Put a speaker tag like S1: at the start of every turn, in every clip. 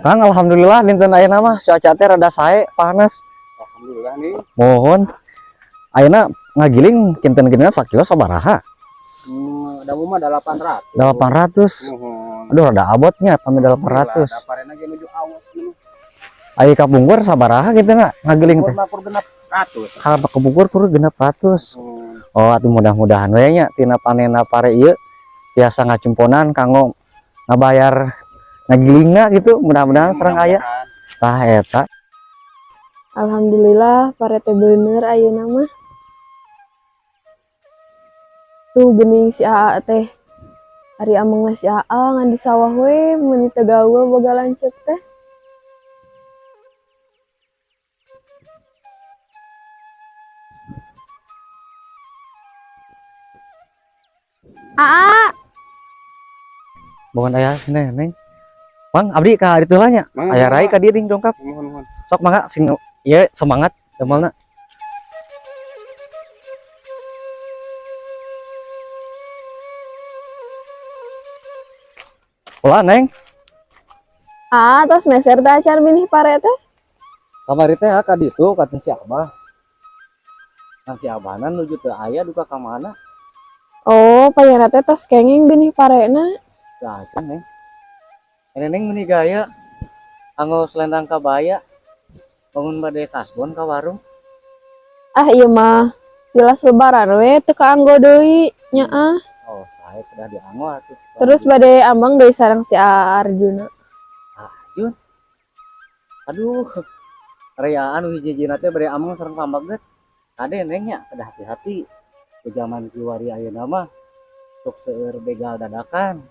S1: Kang, alhamdulillah dinten ayeuna mah cuaca teh rada sae, panas.
S2: Alhamdulillah nih.
S1: Mohon. Ayeuna ngagiling kinten-kinten sakilo sabaraha?
S2: Dangu mah 800.
S1: 800.
S2: Muhun.
S1: Aduh, rada abotnya pami 800.
S2: Da parena ge nuju awet ini.
S1: Ai kapungkur sabaraha kitu na ngagiling teh?
S2: Kur 600.
S1: Kalau kapungkur kur 600. Oh, atuh mudah-mudahan we nya tina panenna pare ieu tiasa ngacumponan kanggo ngabayar ngagilingna gitu, mudah-mudahan sareng aya. Tah eta.
S3: Alhamdulillah pare teh bener ayeuna mah. Tuh geuning si AA teh. Ari ameng mah si AA ngan di sawah we meuni teu gaul boga lanceuk teh. AA.
S1: Bangun aya neng. Bang, abdi ka ditu lah nya. Aya rai ka dieu ding dongkap.
S2: Muhun, muhun.
S1: Sok mangga sing ieu semangat damelna. Ulah, Neng.
S3: Ah, tos meser teh acan minih pare teh.
S1: Kamari teh ka ditu ka si Abah. Kan si Abahna nuju teu aya duka ka mana.
S3: Oh, payara teh tos kenging binih parena.
S1: Teu acan, Neng. Neneng meuni gaya anggo selendang kabaya bangun bade kasbon ka warung.
S3: Ah, ieu mah jelas lebaran we teu kaanggo deui nya ah.
S1: Oh, sae kedah dianggo atuh.
S3: Terus bade ambang deui sareng si Arjuna.
S1: Arjun. Aduh. Rayaan nu hiji-hijina teh bade ambang sareng pambaget. Kade Neng nya kedah hati-hati. Ke zaman kiwari ayeuna mah sok seueur begal dadakan.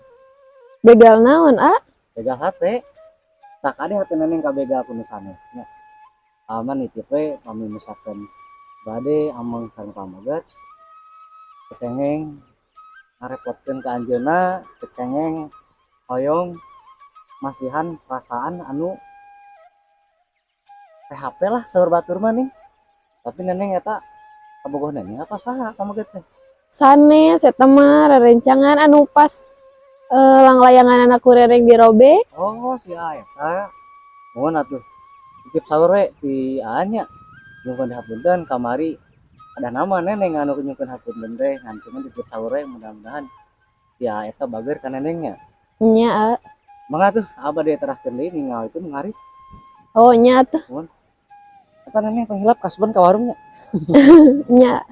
S3: Begal naon, ah?
S1: Begal hate. Tak kade hate neneng ka begal ku nu sanes nya. Aman nitip we pami misalkan bade ameng sareng pamaget ketengeng ngarepotkeun ka anjeunna, ketengeng hoyong masihan perasaan anu PHP lah seueur batur mah nih. Tapi neneng eta kabogoh neneng apa saha pamaget teh?
S3: Sanes eta mah rerencangan anu pas langlayangan anak kurereng dirobek.
S1: Oh, si A eta. Mohon atuh. Titip saur we ti A nya. Nyungkeun hapunten kamari ada nama neneng anu nyungkeun hapunten teh ngan cuman titip saur we mudah-mudahan si A eta bager ka nenengnya.
S3: Nya, A.
S1: Mangga tuh abah deui terahkeun deui ningal itu ngarit.
S3: Oh, nya atuh.
S1: Mohon. Eta neneng tong hilap kasbon ka warungnya.
S3: Nya.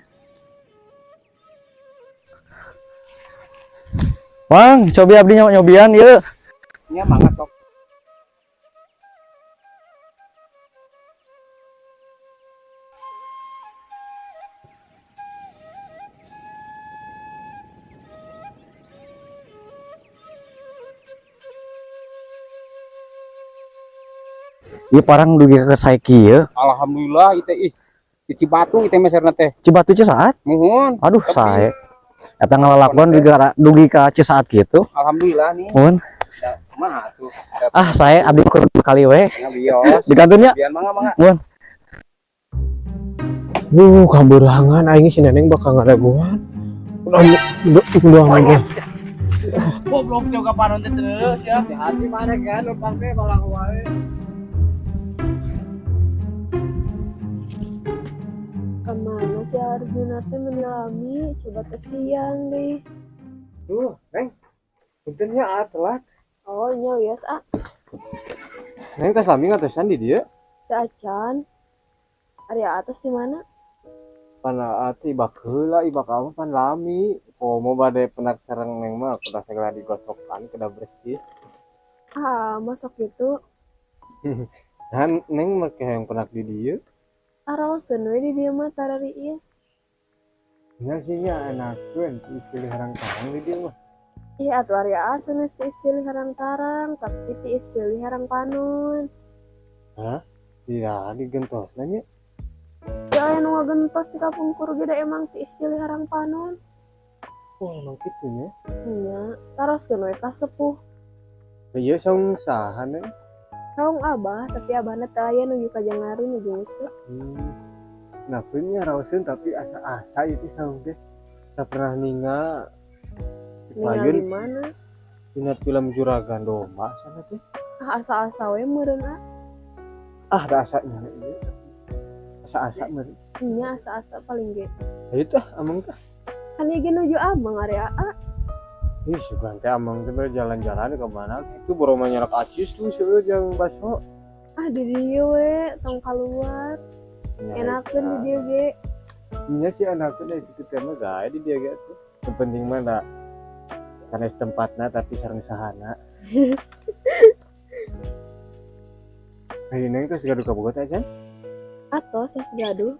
S1: Bang, cobi abdi nyobian ieu.
S2: Nya mangga sok.
S1: Ieu parang dugi ka saiki ieu.
S2: Alhamdulillah ieu teh ih. Di Cibatu ieu teh meserna teh.
S1: Cibatu Cisaat?
S2: Muhun.
S1: Aduh, sae. Eta ngalalakon dugi ka Cisaat kitu.
S2: Alhamdulillah nih.
S1: Muhun.
S2: Kumaha atuh?
S1: Ah, sae abdi kur kali we.
S2: Bios.
S1: Dikantunnya.
S2: Bian mangga mangga.
S1: Muhun.
S4: Duh, kaberangan aing si Neneng bakal ngadaguan. Udah udah
S2: Goblok juga panon teh terus ya. Hati mana kan lupang teh balang wae.
S3: Kemana si Arjuna teh menyelami? Coba tuh siang deh.
S4: Duh, Neng. Puntennya ah telat.
S3: Oh, nya wios ah.
S4: Neng tos lami ngatosan di dieu.
S3: Teu acan. Ari atas di mana?
S4: Pan ati ibak heula, ibak apa pan lami. Komo bade penak sareng Neng mah kudu segala digosokan kedah bersih.
S3: Ah, masuk gitu.
S4: Dan Neng make hayang penak di dieu.
S3: Araoseun we di dieu mah tarariis.
S4: Nya sih nya enakeun pilih harang-tarang di dieu mah.
S3: Ih, atuh ari sanes tiis silih harang-tarang, tapi tiis silih harang panon.
S4: Hah? Iya, digentosna nya.
S3: Ya aya nu ngagentos di kapungkur ge da emang tiis silih harang panon.
S4: Oh, emang kitu nya.
S3: Nya, taroskeun we ka sepuh.
S4: Ieu saung saha Neng?
S3: Saung abah, tapi abahna teu aya nuju ka Jangaru nuju nguseup.
S4: Nah, nya raoseun tapi asa-asa ieu teh saung teh. Teu pernah ningal.
S3: Ningal di mana?
S4: Dina film Juragan Domba sana teh.
S3: Ah, asa-asa we meureun ah.
S4: Ah, da asanya ieu. Asa-asa meureun.
S3: Nya asa-asa paling ge.
S4: Ayo tah, amang tah.
S3: Kan ieu ge nuju amang ari aa.
S4: Ih, sugan teh amang teh jalan-jalan ke mana gitu, boro mah nyalak acis tuh seueur jeung baso.
S3: Ah, di dieu we, tong kaluar. Enakeun di dieu ge.
S4: Nya sih enakeun da kitu teh mah gae di dieu ge tuh. Yang penting mah da sanes tempatna tapi sareng sahana. Hari neng terus gaduh ka Bogor teh acan?
S3: Atos geus gaduh.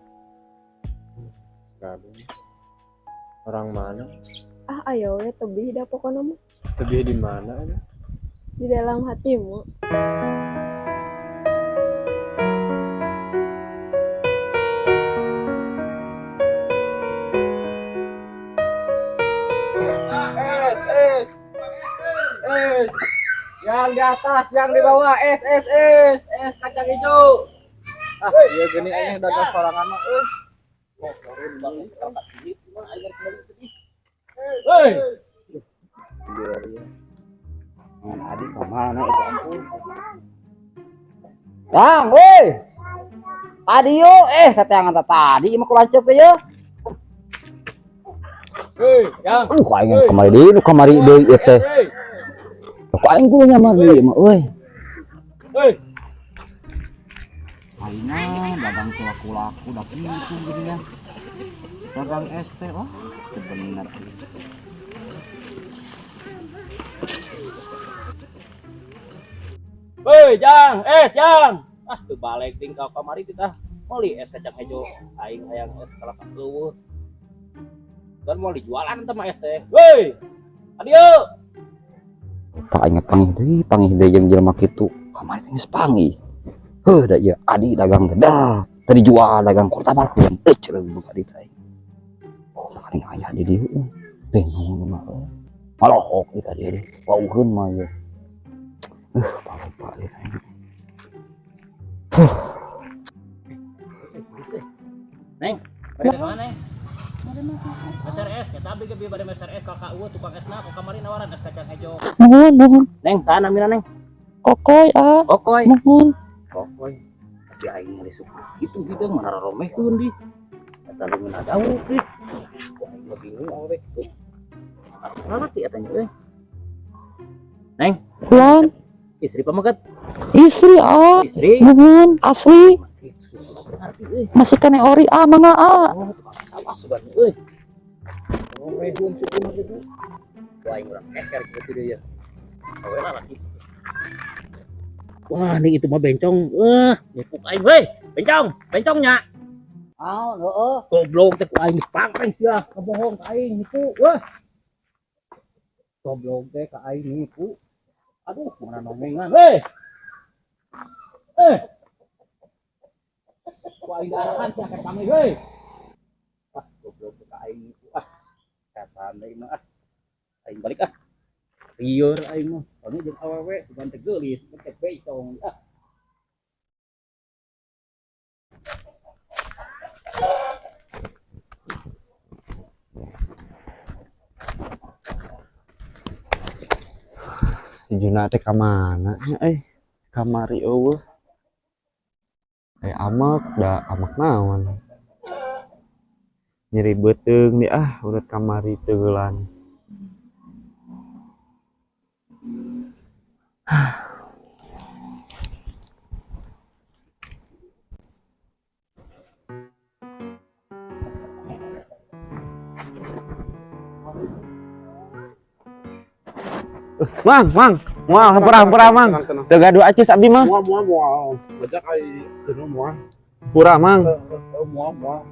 S4: Gaduh. Orang mana?
S3: Ah, ayo we tebih da pokona mah.
S4: Tebih di mana nya?
S3: Di dalam hatimu.
S2: S S S. Yang di atas, yang di bawah, S S S S kacang hijau. Ah, iya gini aing dagang sorangan mah euy. Hei.
S1: Adik kemana itu ampun. Yang, woi. Tadi yo, kata yang tadi mah ku lanceuk teh ye.
S2: Hei, yang.
S1: Aing kamari deui, nu kamari deui ieu teh. Ku aing kudu nyamar deui mah euy.
S2: Hei.
S1: Aingna dagang teh laku-laku da kitu geuning ya. Dagang es teh, wah, teu bener.
S2: Hei, Jang, es, Jang. Ah, tuh balik ting ka kamari kita. Meuli es kacang hijau, aing hayang es kalapa eueuh. Dan mau dijualan teh mah es teh. Woi. Adieu.
S1: Pak aing panggih deui jeung jelema kitu. Kamari teh geus panggih. Heuh da ieu adi dagang teh dah. Teu dijual dagang kurtabarkeun. Euy ceuleuh buka di teh. Oh, makaning aya di dieu. Bingung mah. Malohok di tadi deui. Wauheun mah ieu. Pak ieu. Huh.
S2: Neng, bade ka mana, Neng? Meser es, eta abdi ge bade meser es ka eueuh tukang esna kok kamari nawaran es kacang hejo.
S5: Nuhun, nuhun.
S2: Neng, saha namina Neng?
S5: Kokoy, ah.
S2: Kokoy.
S5: Nuhun.
S2: Kokoy. Tapi aing meuli suka kitu hideung mana raromehkeun di. Eta leungeun jauh di. Ku aing mah bingung awewe kitu. Lalaki eta nya euy. Neng.
S5: Kulon.
S2: Istri pameget?
S5: Istri, ah.
S2: Istri.
S5: Nuhun, asli. Masih kene ori, ah, mangga, ah.
S2: Oh, tukang sawah sugan euy. Romehun si kumaha kitu. Ku aing urang keker kitu deui ya. Awewe lalaki. Wah, ning itu mah bencong. Nipu aing weh. Bencong, bencongnya.
S1: Ah, heeh.
S2: Goblok teh ku aing dipangpeng sia, ngebohong ka aing nipu. Wah. Goblok teh ka aing nipu. Aduh, mana nongengan weh. Ku aing diarahan sia ka kami weh. Ah, goblok teh ka aing nipu ah. Katan deui mah ah. Aing balik ah. Lieur aing mah. Soalnya jeung awewe bukan teh geulis, teh bencong ah.
S4: Si Juna teh ka mana nya euy? Kamari eueuh. Amek da amek naon? Nyeri beuteung di ah urut kamari teulan. Mang, mang, moal hampura-hampura mang. Teu gaduh acis abdi mah.
S6: Moal, moal, moal. Bajak ai teu moal.
S4: Pura mang.
S6: Moal, moal.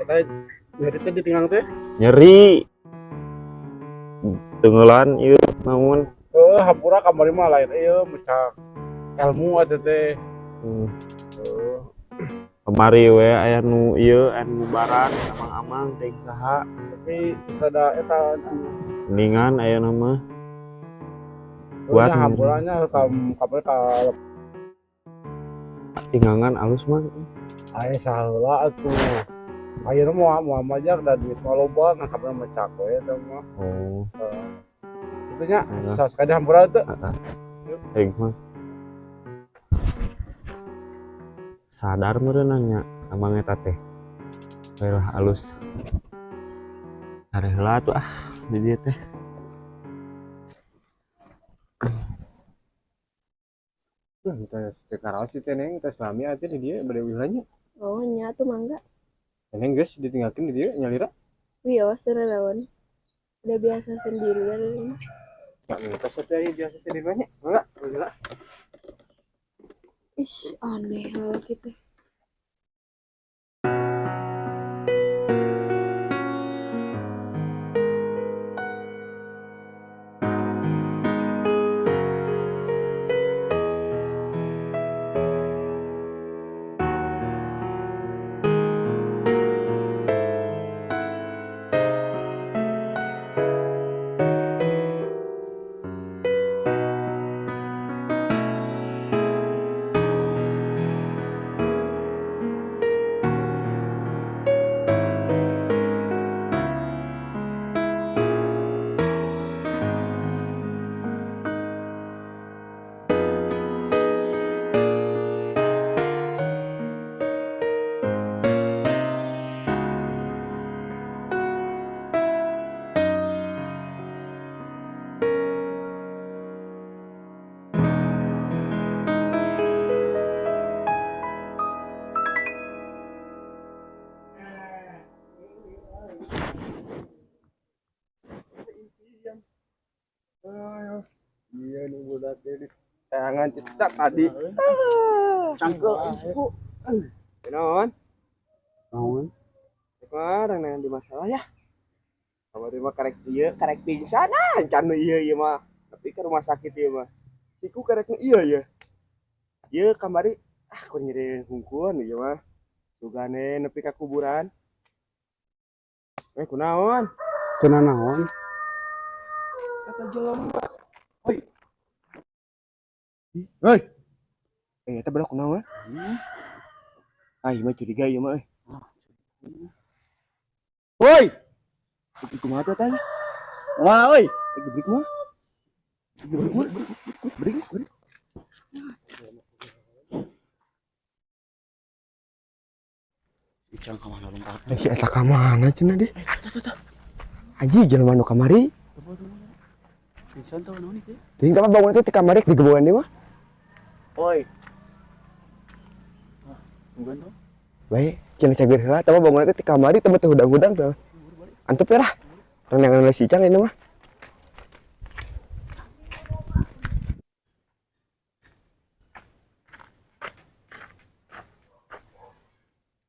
S6: Eta nyeri teh di tinggang teh?
S4: Nyeri. Tenggelan ieu naon?
S6: Heuh, hampura kamari mah lain ieu mecak ilmu eta teh. Heuh.
S4: Kamari we aya nu ieu aya nu baran amang-amang teh saha.
S6: Tapi sada eta
S4: mendingan aya nama. Buat
S6: hampuranya kamari ka
S4: tinggangan alus mah.
S6: Aya saheula atuh. Ayeuna moal moal majak da duit mah loba ngan kamari mecak we eta mah.
S4: Oh.
S6: Itunya sakali hampura teu.
S4: Heeh. Heuh mah. Sadar meureun nya amang eta teh. Bae lah alus. Sare heula atuh ah di dieu teh.
S6: Tes teu karaos si teh Neng, tes lami atuh di dieu bade uih nya.
S3: Oh nya atuh mangga.
S6: Neng geus ditinggalkeun di dieu nyalira.
S3: Wios teu nanaon. Udah biasa sendirian ini.
S6: Ya tos atuh aya biasa sendirian nya. Mangga, uih heula.
S3: Ih, aneh lalaki teh.
S6: Iya nih budak ini. Tangan cetak tadi.
S2: Cangkel ku.
S6: Naon?
S4: Naon?
S6: Sekarang nang di masalah ya. Kamari mah karek ieu, karek pingsan ah, can nu ieu ieu mah. Tapi ke rumah sakit ieu mah. Siku karek nu ieu ya. Ieu kamari ah kur nyeri hungkun ieu mah. Sugane nepi ka kuburan. Eh kunaon?
S4: Kunaon?
S6: Kata jelema. Oi. Hoi. Eh eta budak kunaon? Ah, ieu mah curiga ieu mah euy. Woi. Gebrik kumaha tuh tanya? Kumaha euy? Gebrik mah. Gebrik mah. Gebrik, gebrik.
S2: Icang ka mana lompat?
S6: Eh, si eta ka mana cenah deh? Anjing jelema nu kamari.
S2: Pingsan tau naon teh?
S6: Ting tah bangun teh ti kamari digebogan deui mah.
S2: Oi. Ah, bukan tuh.
S6: Bae, cenah cager heula tah bangun teh ti kamari teh teu hudang-hudang teh. Antep ya lah. Renangan si Icang ini mah.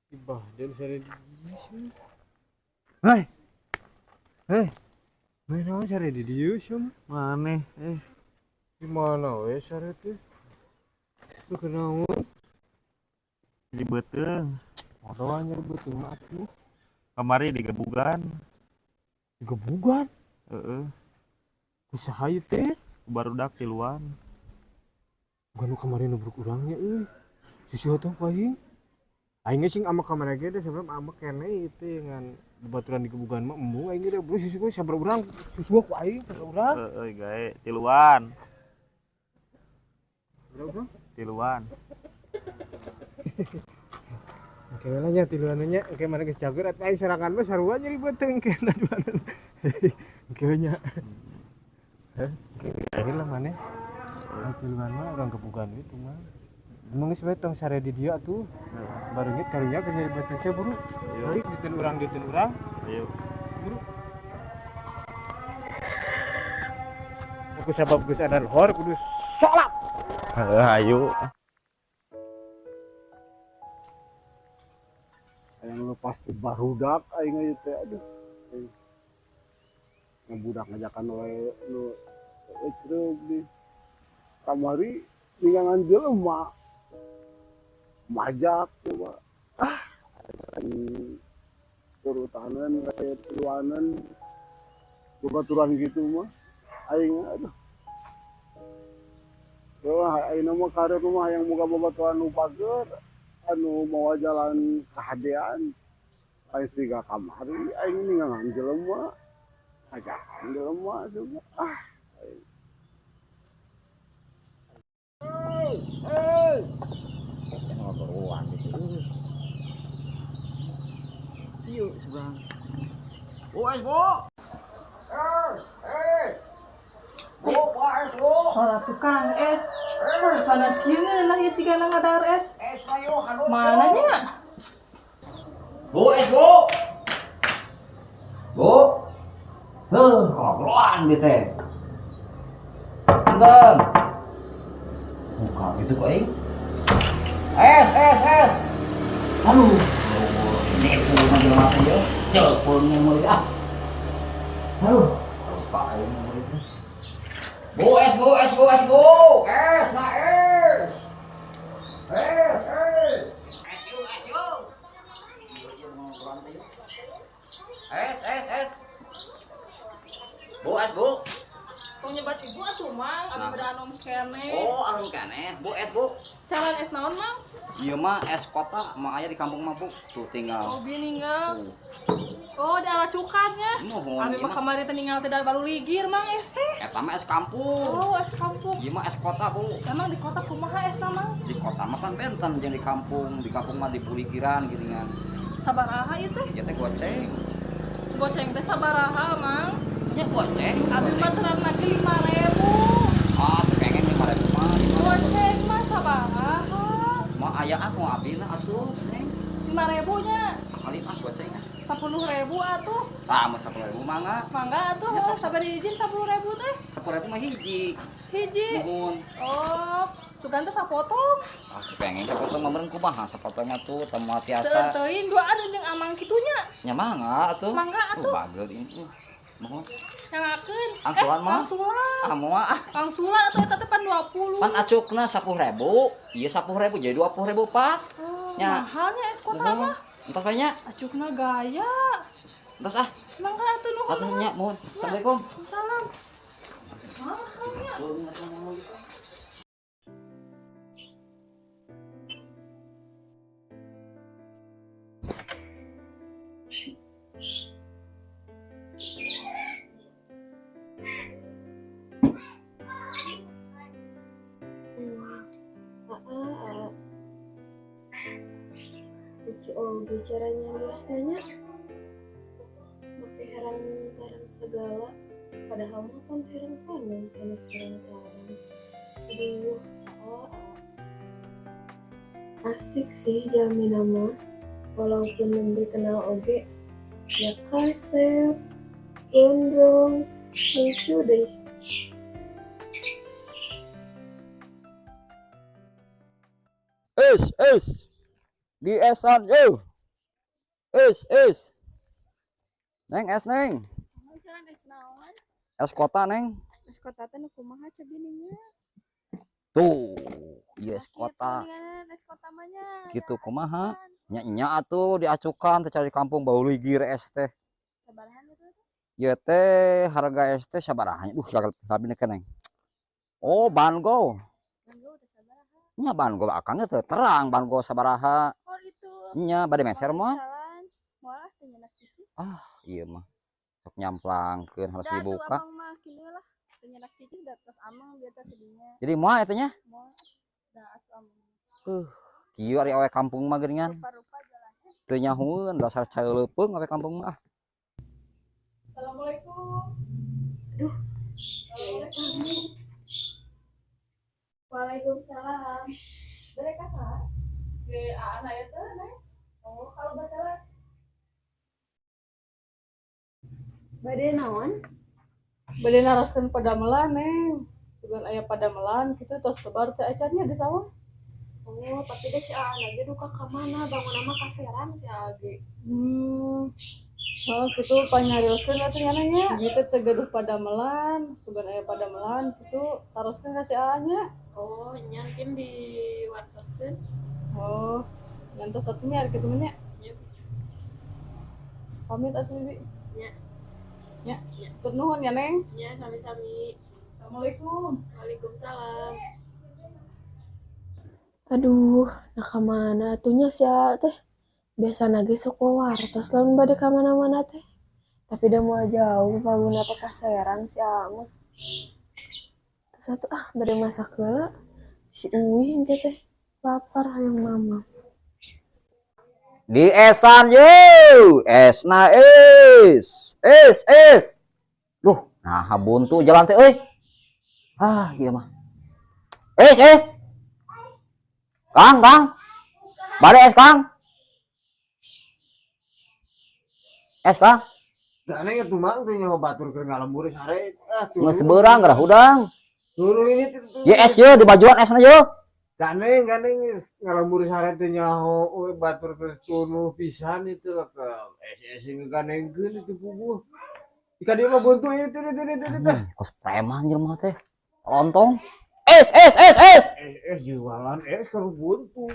S4: Ibah dan sare di dieu. Hei. Hei. Mana naon sare di dieu sia mah?
S7: Maneh eh.
S4: Di mana we sare teh? Teu kunaon?
S7: Di beuteung.
S4: Moroan nyeri beuteung mah atuh.
S7: Kamari digebugan.
S4: Digebugan?
S7: Heeh.
S4: Ku saha ieu teh?
S7: Barudak tiluan.
S4: Bukan nu kamari nubruk urang nya euy. Susuh teh ku aing. Aing ge sing ama kamari ge teh sebelum ama keneh ieu teh ngan babaturan digebugan mah embung aing ge teh bro susuh sabar urang susuh ku aing sabar urang.
S7: Heeh gae tiluan.
S4: Berapa?
S7: Tiluan.
S4: Oke lah nya tiluan nya oke mana geus cager atuh aing serangan mah sarua nyeri beuteung kena dua. Oke nya. Heh, oke lah maneh. Tiluan mah urang gebugan itu mah. Emang geus bae tong sare di dieu atuh. Bareungit karunya keur nyeri beuteung teh buru. Balik diteun urang diteun urang.
S7: Ayo.
S4: Buru. Aku sabab geus ada lohor kudu salat.
S7: Heeh, ayo.
S6: Yang lu pasti barudak aing ieu teh aduh. Budak ngajakan we nu ecreug di kamari ningangan jelema. Majak coba. Ah, turutanan kayak tiluanan babaturan gitu mah aing aduh. Wah, aing mah karir mah yang muka babaturan nu pager anu mawa jalan kahadean aing siga kamari aing ningangan jelema ajakan jelema coba. Ah.
S2: Hei, hei. Ngobrol gitu. Ieu seberang. Bu, es, Bu. Es, es. Bu, Pak, es, Bu.
S8: Sora tukang es. Panas kieu ngeunah ieu cigana ngadahar es.
S2: Es ayo, halut.
S8: Mana nya?
S2: Bu, es, Bu. Bu. Heuh, kobroan dieu teh. Bang. Buka gitu kok aing. Es, es, es. Aduh. Nipu mah jelema teh ieu. Ceupung murid ah. Aduh, lupa aing murid teh. Bu, es, Bu, es, Bu, es, Bu. Es, nah es. Es, es. Es yuk, es yuk. Ieu ieu ngobrolan teh yuk. Es, es, es. Bu, es, Bu.
S8: Tong nyebat ibu atuh Mang, abi
S2: Nah.
S8: bade anom keneh.
S2: Oh, anom keneh. Bu, es, Bu.
S8: Calan es naon Mang?
S2: Ieu mah es kota, mah aya di kampung mah, Bu. Tuh tinggal.
S8: Oh, bieu ninggal.
S2: Tuh.
S8: Oh, di arah cukannya.
S2: Nuhun,
S8: Abi
S2: ieu
S8: mah
S2: mah.
S8: kamari teh ninggal teh da baru ligir Mang es teh.
S2: Eta mah es kampung.
S8: Oh, es kampung.
S2: Ieu mah es kota, Bu.
S8: Emang di kota kumaha esna Mang?
S2: Di kota mah pan benten jeung di kampung. Di kampung mah dibuligiran geuningan.
S8: Sabaraha ieu teh?
S2: Ieu teh goceng.
S8: Goceng teh sabaraha Mang?
S2: Nya goceng.
S8: Abi
S2: Goceng.
S8: mah terang lagi 5.000.
S2: Ah, teu pengen 5.000 mah.
S8: Goceng mah sabaraha?
S2: Mah aya ah mau abina atuh, Neng.
S8: 5.000 nya.
S2: Alim ah goceng ah.
S8: 10.000 atuh.
S2: Ah, mah 10.000 mangga.
S8: Mangga atuh,
S2: Ya, sok.
S8: sabar izin 10.000 teh.
S2: 10.000 mah hiji.
S8: Hiji.
S2: Nuhun.
S8: Oh, sugan teh sapotong.
S2: Ah, pengen sapotong mah meureun kumaha sapotongnya tuh teu moal tiasa.
S8: Seueur teuing duaan jeung amang kitunya.
S2: Nya mangga atuh.
S8: Mangga
S2: Tuh
S8: atuh.
S2: bageur ini. Mohon.
S8: Nyangakeun.
S2: Angsulan mah?
S8: Angsulan.
S2: Ah, moal ah.
S8: Angsulan atuh eta teh pan 20.
S2: Pan acukna 10.000, ieu 10.000 jadi 20.000 pas.
S8: Oh,
S2: Nya.
S8: mahalnya es kota
S2: Nuhun.
S8: mah.
S2: Entos bae nya.
S8: Acukna gaya.
S2: Entos ah.
S8: Mangga atuh nuhun.
S2: Atuh nya mohon. Assalamualaikum.
S8: Salam. Mahalnya.
S3: Aa, lucu oge caranya luas nanya. Make herang tarang segala, padahal mah pan herang panon sama herang tarang. Aduh, aa. Asik sih jalmi nama, walaupun nembe kenal oge, ya kasep, gondrong, lucu deh.
S2: Es, es. Di esan, yo. Es, es. Neng, es, neng.
S3: Jalan es naon?
S2: Es kota, neng.
S3: Es kota teh nu kumaha cabininya?
S2: Tuh, ieu es kota.
S3: Es kota mah nya.
S2: Gitu kumaha? Nya nya atuh diacukan teh cari kampung bau ligir es teh.
S3: Sabarahan itu?
S2: Ieu teh harga es teh sabaraha? Duh, gagal abi neng. Oh, bango.
S3: Bango teh sabaraha?
S2: Nya bango akangnya teh terang bango sabaraha.
S3: Oh itu.
S2: Nya bade meser mah.
S3: Jalan. Moal ah teh nyenak cicis.
S2: Ah, ieu mah. Sok nyamplangkeun harus
S3: Dah atuh
S2: dibuka.
S3: amang mah kieu lah. Teu nyenak cicis da tos amang bieu teh tidinya.
S2: Jadi moal eta nya?
S3: Moal. Da atuh amang.
S2: Kieu ari awe kampung mah geuningan.
S3: Rupa-rupa jalan.
S2: Teu nyahueun dasar cai leupeung awe kampung mah. Ah.
S8: Assalamualaikum.
S3: Aduh. Waalaikumsalam. Mereka salah.
S8: Si Aan aya teh, Neng. Oh, kalau batalan
S3: Bade naon?
S8: Bade naroskeun padamelan, Neng. Sugan aya padamelan kitu tos tebar teh acarnya di sawah.
S3: Oh, tapi deh si Aan aja duka ka mana bangun nama ka Serang si Aa ge.
S8: Oh, kitu panyarioskeun atuh nya nya. Gitu teh gaduh padamelan, sugan aya padamelan kitu taroskeun ka si Aa nya.
S3: Oh, nya mungkin di wartoskeun.
S8: Oh, ngantos atuh nya ari kitu mah nya.
S3: Nya.
S8: Pamit atuh Bibi.
S3: Nya.
S8: Nya. Tur nuhun ya, Neng.
S3: Nya sami-sami.
S8: Assalamualaikum.
S3: Waalaikumsalam. Aduh, nah ka mana atuh nya si Aa teh? Biasana ge sok wawartos lamun bade ka mana-mana teh. Tapi da moal jauh paguna teh ka Serang si Aa mah. Terus atuh ah bade masak heula. Si Uwi engke teh lapar hayang mama.
S2: Di esan yo, es na es. Es es. Duh, nah buntu jalan teh euy. Ah, ieu mah. Es es. Kang, Kang. Bade es, Kang. Es, Kang.
S4: Gane ya tumang teh nyawa batur keur ngalembur sare ah turu.
S2: Geus beurang gerah hudang.
S4: Turu ini teh.
S2: Ye es ye di bajuan esna ye.
S4: Gane gane ngalembur sare teh nyaho we batur keur tunu pisan itu lah ke es es ngeganengkeun itu puguh. Ika dia mah buntu ini teh teh teh teh.
S2: Kos preman jelema teh. Lontong. Es es es es.
S4: Es es jualan es kalau buntu.